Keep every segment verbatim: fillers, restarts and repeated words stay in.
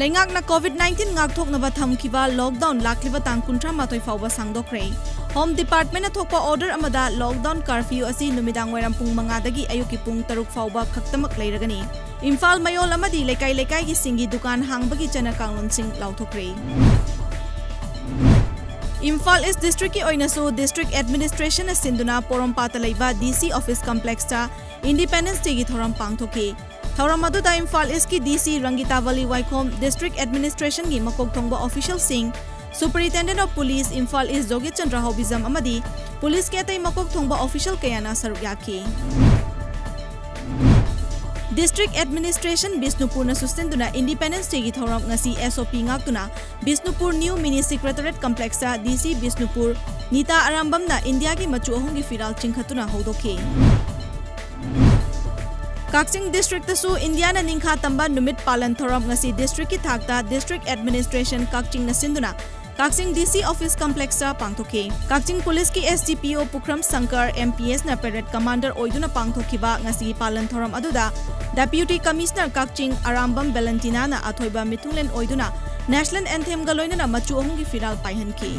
ꯂꯩꯉꯥꯛꯅ COVID nineteen ꯉꯥꯛꯊꯣꯛꯅꯕ ꯊꯝꯈꯤꯕ lockdown ꯂꯥꯛꯂꯤꯕ ꯇꯥꯡ ꯀꯨꯟꯊ꯭ꯔꯥ ꯃꯥꯊꯣꯏ ꯐꯥꯎꯕ ꯁꯥꯡꯗꯣꯛꯈ꯭ꯔꯦ꯫ Home Department ꯊꯣꯛꯄ order ꯑꯃꯗ lockdown curfew ꯑꯁꯤ ꯅꯨꯃꯤꯗꯥꯡ ꯋꯥꯏꯔꯝ ꯄꯨꯡ ꯃꯉꯥꯗꯒꯤ ꯑꯌꯨꯛꯀꯤ ꯄꯨꯡ ꯇꯔꯨꯛ ꯐꯥꯎꯕ ꯈꯛꯇꯃꯛ ꯂꯩꯔꯒꯅꯤ꯫ ꯏꯝꯐꯥꯜ ꯃꯌꯣꯜ ꯑꯃꯗꯤ ꯂꯩꯀꯥꯏ ꯂꯩꯀꯥꯏꯒꯤꯁꯤꯡꯒꯤ ꯗꯨꯀꯥꯟ ꯍꯥꯡꯕꯒꯤ ꯆꯠꯅ ꯀꯥꯡꯂꯣꯟꯁꯤꯡ ꯂꯥꯎꯊꯣꯛꯈ꯭ꯔꯦ꯫ ꯏꯝꯐꯥꯜ East District ꯀꯤ ꯑꯣꯏꯅꯁꯨ District Administration ꯅ ꯁꯤꯟꯗꯨꯅ ꯄꯣꯔꯣꯝꯄꯥꯠꯇ ꯂꯩꯕ DC Office Complex ꯇ Independence Day ꯒꯤ ꯊꯧꯔꯝ ꯄꯥꯡꯊꯣꯛꯈꯤ꯫ ꯊꯧꯔꯝ ꯑꯗꯨꯗ ꯏꯝꯐꯥꯜ East ꯀꯤ DC ꯔꯪꯒꯤꯇꯥ ꯕꯂꯤ ꯋꯥꯏꯈꯣꯝ, District Administration ꯒꯤ ꯃꯀꯣꯛ ꯊꯣꯡꯕ official ꯁꯤꯡ, Superintendent of Police Imphal East ꯖꯣꯒꯤꯆꯟꯗ꯭ꯔ ꯍꯥꯎꯕꯤꯖꯝ ꯑꯃꯗꯤ police ꯀꯤ ꯑꯇꯩ ꯃꯀꯣꯛ ꯊꯣꯡꯕ official ꯀꯌꯥꯅ ꯁꯔꯨꯛ ꯌꯥꯈꯤ꯫ District Administration ꯕꯤꯁꯅꯨꯄꯨꯔꯅ ꯁꯨꯁꯤꯟꯗꯨꯅ Independence Day ꯒꯤ ꯊꯧꯔꯝ ꯉꯁꯤ SOP ꯉꯥꯛꯇꯨꯅ Bishnupur New Mini Secretariat Complex ꯇ DC ꯕꯤꯁꯅꯨꯄꯨꯔ ꯅꯤꯇꯥ ꯑꯔꯥꯝꯕꯝꯅ ꯏꯟꯗꯤꯌꯥꯒꯤ ꯃꯆꯨ ꯑꯍꯨꯝꯒꯤ ꯐꯤꯔꯥꯜ ꯆꯤꯡꯈꯠꯇꯨꯅ ꯍꯧꯗꯣꯛꯈꯤ꯫ ꯀꯛꯆꯤꯡ District ꯇꯁꯨ ꯏꯟꯗꯤꯌꯥꯅ ꯅꯤꯡꯈꯥ ꯇꯝꯕ ꯅꯨꯃꯤꯠ ꯄꯥꯂꯟ ꯊꯧꯔꯝ ꯉꯁꯤ district ꯀꯤ ꯊꯥꯛꯇ District Administration ꯀꯛꯆꯤꯡꯅ ꯁꯤꯟꯗꯨꯅ ꯀꯛꯆꯤꯡ DC Office Complex ꯇ ꯄꯥꯡꯊꯣꯛꯈꯤ꯫ ꯀꯛꯆꯤꯡ Police ꯀꯤ SDPO ꯄꯨꯈ꯭ꯔꯝ ꯁꯪꯀꯔ, MPS ꯅ parade commander ꯑꯣꯏꯗꯨꯅ ꯄꯥꯡꯊꯣꯛꯈꯤꯕ ꯉꯁꯤꯒꯤ ꯄꯥꯂꯟ ꯊꯧꯔꯝ ꯑꯗꯨꯗ Deputy Commissioner ꯀꯛꯆꯤꯡ ꯑꯔꯥꯝꯕꯝ ꯚꯦꯂꯦꯟꯇꯤꯅꯥꯅ ꯑꯊꯣꯏꯕ ꯃꯤꯊꯨꯡꯂꯦꯟ ꯑꯣꯏꯗꯨꯅ National Anthem ꯒ ꯂꯣꯏꯅꯅ ꯃꯆꯨ ꯑꯍꯨꯝꯒꯤ ꯐꯤꯔꯥꯜ ꯄꯥꯏꯍꯟꯈꯤ꯫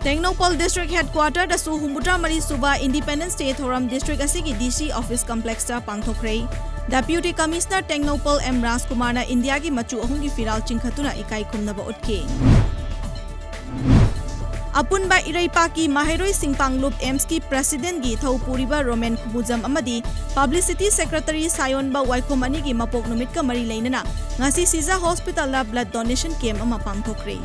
ꯇꯦꯡꯅꯧꯄꯜ District Headquarter ꯗꯁꯨ ꯍꯨꯝꯐꯨꯇꯔꯥ ꯃꯔꯤ ꯁꯨꯕ Independence Day ꯊꯧꯔꯝ district ꯑꯁꯤꯒꯤ DC Office Complex ꯇ ꯄꯥꯡꯊꯣꯛꯈ꯭ꯔꯦ꯫ Deputy Commissioner ꯇꯦꯡꯅꯧꯄꯜ M ꯔꯥꯖꯀꯨꯃꯥꯔꯅ ꯏꯟꯗꯤꯌꯥꯒꯤ ꯃꯆꯨ ꯑꯍꯨꯝꯒꯤ ꯐꯤꯔꯥꯜ ꯆꯤꯡꯈꯠꯇꯨꯅ ꯏꯀꯥꯏ ꯈꯨꯝꯅꯕ ꯎꯠꯈꯤ꯫ ꯑꯄꯨꯟꯕ ꯏꯔꯩꯄꯥꯛꯀꯤ ꯃꯍꯩꯔꯣꯏꯁꯤꯡ ꯀꯥꯡꯂꯨꯞ, AIMS ꯀꯤ President ꯒꯤ ꯊꯧ ꯄꯨꯔꯤꯕ ꯔꯣꯃꯦꯟ ꯈꯨꯃꯨꯖꯝ ꯑꯃꯗꯤ Publicity Secretary ꯁꯥꯌꯣꯟꯕ ꯋꯥꯏꯈꯣꯝ ꯑꯅꯤꯒꯤ ꯃꯄꯣꯛ ꯅꯨꯃꯤꯠꯀ ꯃꯔꯤ ꯂꯩꯅꯅ ꯉꯁꯤ ꯁꯤꯖꯥ Hospital ꯗ blood donation camp ꯑꯃ ꯄꯥꯡꯊꯣꯛꯈ꯭ꯔꯦ꯫